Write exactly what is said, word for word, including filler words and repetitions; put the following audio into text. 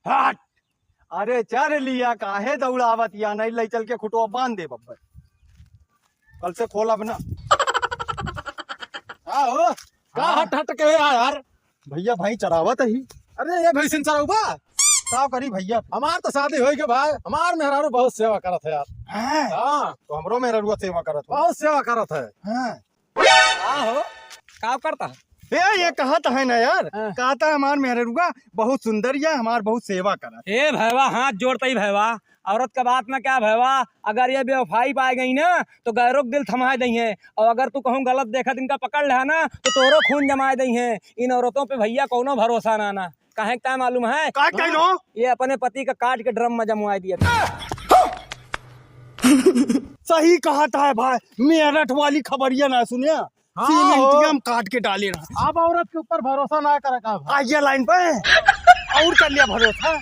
हट। अरे चर लिया, काहे दौड़ावत या? नहीं, लई चल के खुटवा बांध दे बब्बर। कल से खोलब ना। का हो? का हाँ। हट हट के आ यार? भइया, भइँस चरावत ही। अरे, ये भइँसिन चराउबा? का करी भइया? हमार तो शादी होइ गए भाई, हमार मेहरारू बहुत सेवा करत है यार। हैं? हाँ। तो हमरो मेहरारुआ सेवा करत हो। बहुत सेवा करत है। हैं? का हो? का करत है? ए, ये कहत है ना यार, हाँ। कहत है हमार मेहरारुआ बहुत सुंदर या हमार बहुत सेवा करत। ए भैवा, हाथ जोड़त ही भैवा, औरत का बात में क्या भैवा, अगर ये बेवफाई पाए गई ना तो गैरों के दिल थमाए दइहें, और अगर तू कहूँ गलत देखत इनका पकड़ लेहा ना तो तोरो खून जमाए दइहें। इन औरतों पे भइया कौनो भरोसा ना ना, काहे का मालूम है? का कहलो? ये अपने पति का काट के ड्रम में जमवाए दिया। सही कहत है भाई, मेरठ वाली खबरिया ना सुने, हाँ, सीमेंटिया हो। में काट के डाले रहा। अब औरत के ऊपर भरोसा ना करे का भाई? आइया लाइन पे, और कर लिया भरोसा।